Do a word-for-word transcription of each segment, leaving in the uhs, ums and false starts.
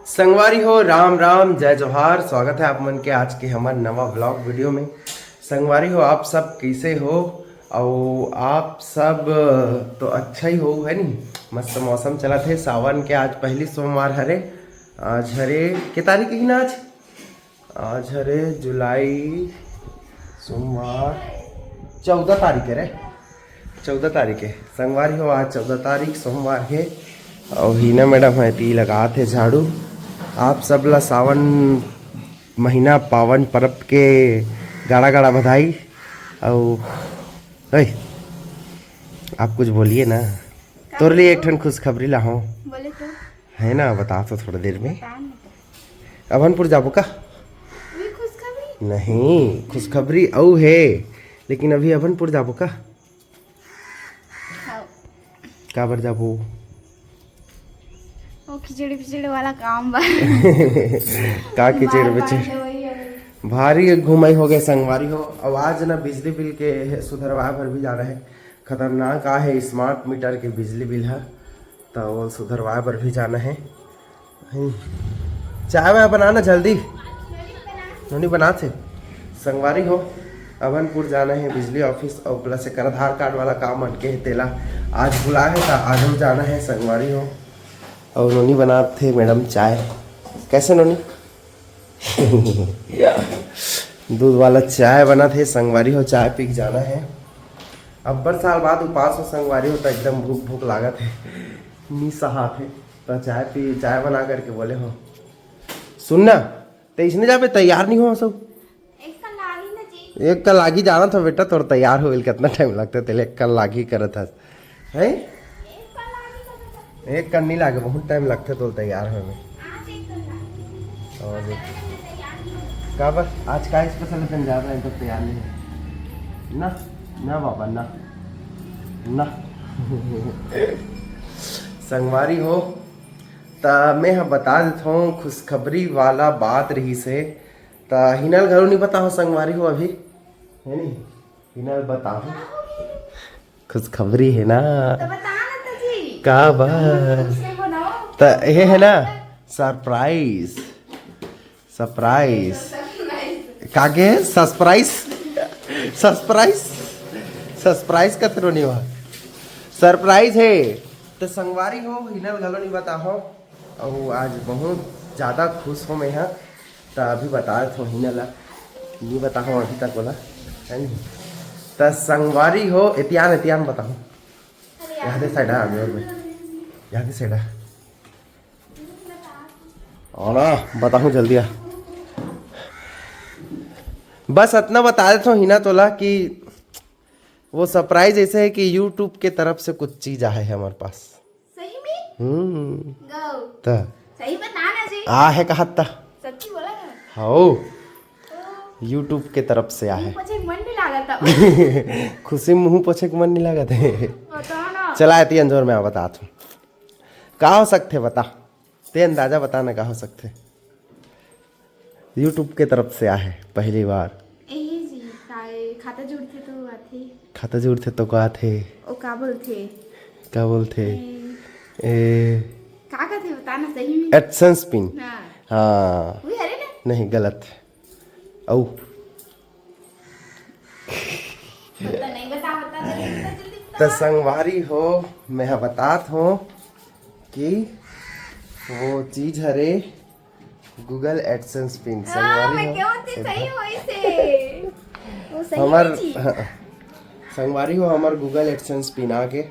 संगवारी हो, राम राम, जय जोहार। स्वागत है आप मन के आज के हमर नवा ब्लॉग वीडियो में। संगवारी हो, आप सब कैसे हो? अउ आप सब तो अच्छा ही हो, है नी? मस्त मौसम चलत हे। सावन के आज पहली सोमवार हरे। आज हरे के तारीख ही ना आज? आज हरे जुलाई, सोमवार, चौदह तारीख है रे। चौदह तारीख है संगवारी हो, आज चौदह तारीख सोमवार है। और हीना मैडम है ती लगात है झाड़ू। आप सब ला सावन महीना पावन पर्व के गाड़ा गाड़ा बधाई। और ओए, आप कुछ बोलिए ना। तोर लिए एक ठन खुशखबरी ला हो। बोले तो। है ना, बता तो थोड़ा देर में। बता ना तो। अभनपुर जाबो का? वही खुशखबरी? नहीं, खुशखबरी अउ है, लेकिन अभी अभनपुर जाबो का? हाँ। काबर जाबो? वो खिचड़ी पिचड़ी वाला काम बा। का खिचड़ी बार बार पिचड़ी? से वही है। भारी एक घुमाई हो गए संगवारी हो। अब आज ना बिजली बिल के सुधरवा बर भी जाना है। खतरनाक आ है स्मार्ट मीटर के बिजली बिल हा, तो वो सुधरवा बर भी जाना है। हम्म। चाय वाय बनाना जल्दी। नोनी बनात हे। संगवारी हो, अभनपुर जाना है बिजली ऑफिस और प्लस एकर आधार कार्ड वाला काम अटके है तेला। आज बुला है तो आज जाना है संगवारी हो। और नोनी बनात हे मैडम चाय। कैसे नोनी? दूध वाला चाय बनत हे संगवारी हो, चाय पी के जाना है। अब्बड़ साल बाद उपास हो संगवारी हो, तो एकदम भूख भूख लागत है, नी सहात है, तो चाय पी, चाय बना करके बोले हो। सुन ना, ते इसने जाबे तैयार नहीं हो सब। एक कन लागी ना जी। एक कन लागी जाना था बेटा, तोर तैयार होइल कितना टाइम लगता तेले, एक कन लागी करत हस। हैं? एक कन लागी तो बेटा। एक कन नहीं लागे, बहुत टाइम लगता तोर तैयार होए में। आज एक कन लागी। और आज एक। अगर मैं तैयार नहीं होता। का बस आज का स्पेशल है, तुम जा रहे हैं तो तैयार नहीं है ना? ना बाबा, ना, ना। संगवारी हो, त मैं ह बता देत हूँ, खुशखबरी वाला बात रही से, त हिनल घलो नहीं बताओ संगवारी हो अभी, है नहीं? हिनल बताओ, खुशखबरी है ना? तो बता ना तो जी। का बा? खुश से हो ना? त ये है ना, सरप्राइज। सरप्राइज। कागे? सरप्राइज। सरप्राइज। सरप्राइज कतरो नहीं हुआ। सरप्राइज है। तो संगवारी हो, हिनल घलो नहीं बता हो। और आज बहुत ज़्यादा खुश हो मैं हा। तो अभी बता दो हिनल ला। नहीं बता हो अभी तक बोला। है नहीं? तो संगवारी हो, एतियान, एतियान बताओ। यहाँ दे साइड आ, यहाँ दे साइड आ। और बताहूँ जल्दी आ। बस इतना बता देता हूँ हिना तोला कि वो सरप्राइज ऐसे है कि YouTube के तरफ से कुछ चीज आहे है हमारे पास। सही में? हम्म। गौ। त सही बता ना जी। आ है कहा त? सच्ची बोला ना? हाओ। YouTube के तरफ से आहे। मुंह पोछे के मन नहीं लागत था। खुशी में मुंह पोछे के मन नहीं लागत है। बताओ ना। चला आती अंजोर में आ बता तू। का हो सकथे बता? ते अंदाजा बता ना का हो सकथे? YouTube के तरफ से आहे पहली बार। एही जी, काय खाता जुड़थे तो आथे। खाता जुड़थे तो का आथे? ओ का बोलथे? का बोलथे? ए, ए, का कथे बता ना सही में? AdSense pin. हाँ। हाँ। वही हरे ना? नहीं, गलत। अउ बता, नहीं बता, बता, जल्दी, जल्दी बता। त संगवारी हो, मैं ह बतात हूँ कि वो चीज हरे Google AdSense पिन। हाँ, संगवारी मैं हो, क्या होती सही एकदम। होई से। वो सही हमर, में जी। हाँ, संगवारी हो, हमर Google AdSense पिन आगे।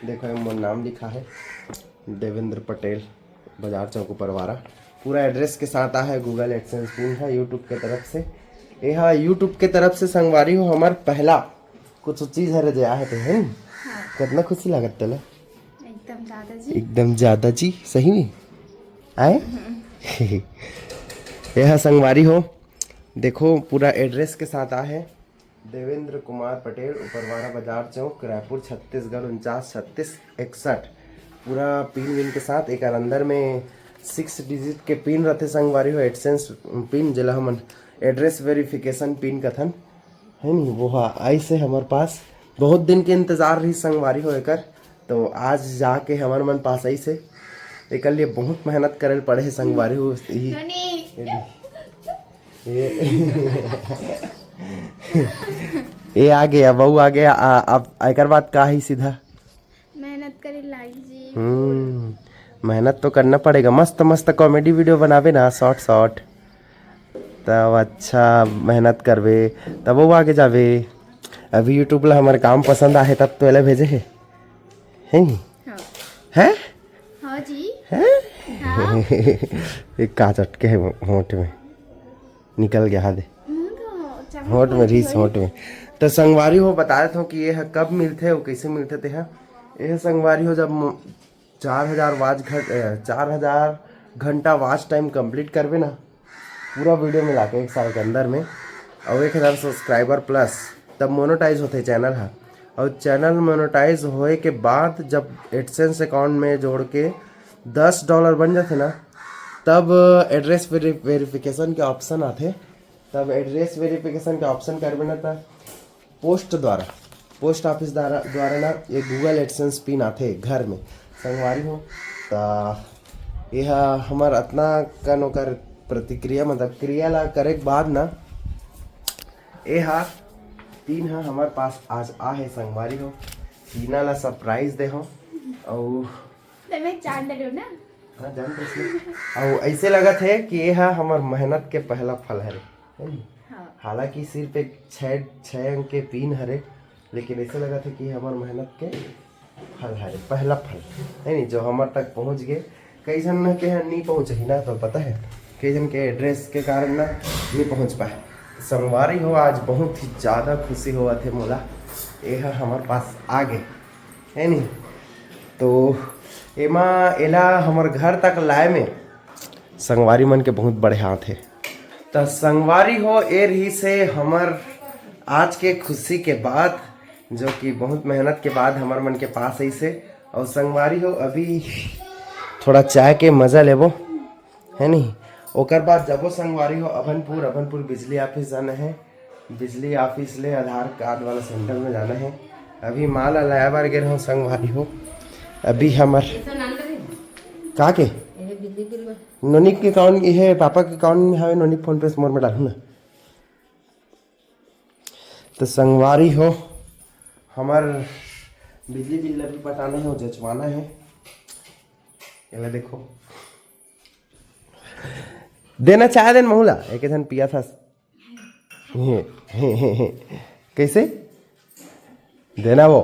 देखो, ये मोर नाम लिखा है, देवेंद्र पटेल, बाजार चौक ऊपर वाला। पूरा एड्रेस के साथ आ है, Google AdSense पिन है YouTube के तरफ से। ये हाँ, YouTube के तरफ से संगवारी हो, हमर पहला कुछ चीज हरे जे आहे ते, है नी? हाँ। कितना खुशी लागत तेला? एकदम ज्यादा जी। एकदम ज्यादा जी, सही में? आए? हम्म। ये हाँ संगवारी हो, देखो पूरा एड्रेस के साथ आ है। देवेंद्र कुमार पटेल, उपरवारा बाजार चौक, रायपुर, छत्तीसगढ़ उनचास छत्तीस इकसठ। पूरा पिन विन के साथ। एकर अंदर में सिक्स डिजिट के पिन रथे संगवारी हो, AdSense पिन, जेला हमन एड्रेस वेरिफिकेशन पिन कथन, है नी? वो हा आइस हे हमर पास, बहुत दिन के इंतजार रही संगवारी हो एकर, तो आज जाके हमर मन पास आइस हे। तेकर लिए बहुत मेहनत करे ल पड़े हे संगवारी हो। ये, ये, ये आ गया, बहू आ गया। आ, अब एकर बाद का ही सीधा? मेहनत करे लाग जी। हम्म, मेहनत तो करना पड़ेगा। मस्त मस्त कॉमेडी वीडियो बनावे ना, शॉर्ट शॉर्ट, तब अच्छा मेहनत करबे, तब वो आगे जाबे। अभी यूट्यूब ला हमर काम पसंद आहे, तब तो एला भेजे हे, है नी? हाँ। है? हाँ जी। है? हाँ। एक कांच अटके है होंठ में, निकल गया, हाँ दे। होंठ में रीस, होंठ में। तो संगवारी हो, बता देता हूँ कि ये ह कब मिलथे और कैसे मिलथे। ते ह, ये ह संगवारी हो, जब मो-, चार हजार watch घट-, अ, चार हजार घंटा वॉच टाइम कंप्लीट करबे ना, पूरा वीडियो मिला के एक साल के अंदर में, और एक हजार सब्सक्राइबर प्लस, तब मोनेटाइज होथे चैनल ह। और चैनल मोनेटाइज होए के बाद जब एडसेंस अकाउंट में जोड़ के दस डॉलर बन जाथे ना, तब एड्रेस वेरिफिकेशन के ऑप्शन आथे। तब एड्रेस वेरिफिकेशन के ऑप्शन करबे ना, त पोस्ट द्वारा, पोस्ट ऑफिस द्वारा, द्वारा ना ये गूगल एडसेंस पिन आथे घर में, संगवारी हो। त ये ह हमर अतना कन ओकर प्रतिक्रिया, मतलब क्रिया ला करे के बाद ना, ये ह पिन ह हमर पास आज आ हे, संगवारी हो। टीना ला सरप्राइज दे हो। अउ ते मैं जान डरे हो ना। हाँ, जान डरे हो। अउ ऐसे लगत हे कि ये ह हमर मेहनत के पहला फल हरे, है नी? हाँ। हालांकि सिर्फ एक छः, छः अंक के पिन हरे, लेकिन ऐसे लगत हे कि हमर मेहनत के फल हरे, पहला फल, है नी, जो हमर तक पहुँच गए। कई झन के यहाँ नहीं पहुँचही ना, तो पता है, कई झन के एड्रेस के कारण ना नहीं पहुँच पाए। संगवारी हो, आज बहुत ही ज़्यादा खुशी होवत हे मोला, ये ह हमर पास आ गए, है नी? तो एमा, एला हमर घर तक लाए में संगवारी मन के बहुत बड़े हाथ हे। त संगवारी हो, ए रहिसे हमर आज के खुशी के बात, जो कि बहुत मेहनत के बाद हमर मन के पास आइसे। और संगवारी हो, अभी थोड़ा चाय के मजा लेबो, है नी? ओकर बाद जबो संगवारी हो अभनपुर, अभनपुर बिजली ऑफिस जाना है, बिजली ऑफिस ले आधार कार्ड वाला सेंटर में जाना है। अभी माल लाए बर गे रहूँ संगवारी हो। अभी हमर का के नोनी के अकाउंट, ये पापा के अकाउंट में हवे, नोनी फोन पे से मोर में डालू ना। तो संगवारी हो, हमर बिजली बिल अभी पटाना है और जचवाना है। एला देखो, देना चाहे देन महूला, एक झन पिया था। कैसे देना वो?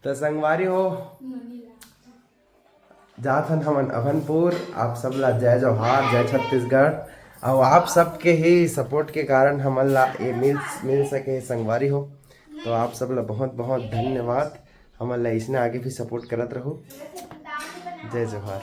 तो संगवारी हो, जात हन हमन अभनपुर। आप सब ला जय जोहार, जय छत्तीसगढ़। और आप सबके ही सपोर्ट के कारण हमन ला ये मिल, मिल सके संगवारी हो। तो आप सब ला बहुत बहुत धन्यवाद। हमन ला इसने आगे भी सपोर्ट करत रहू। जय जोहार।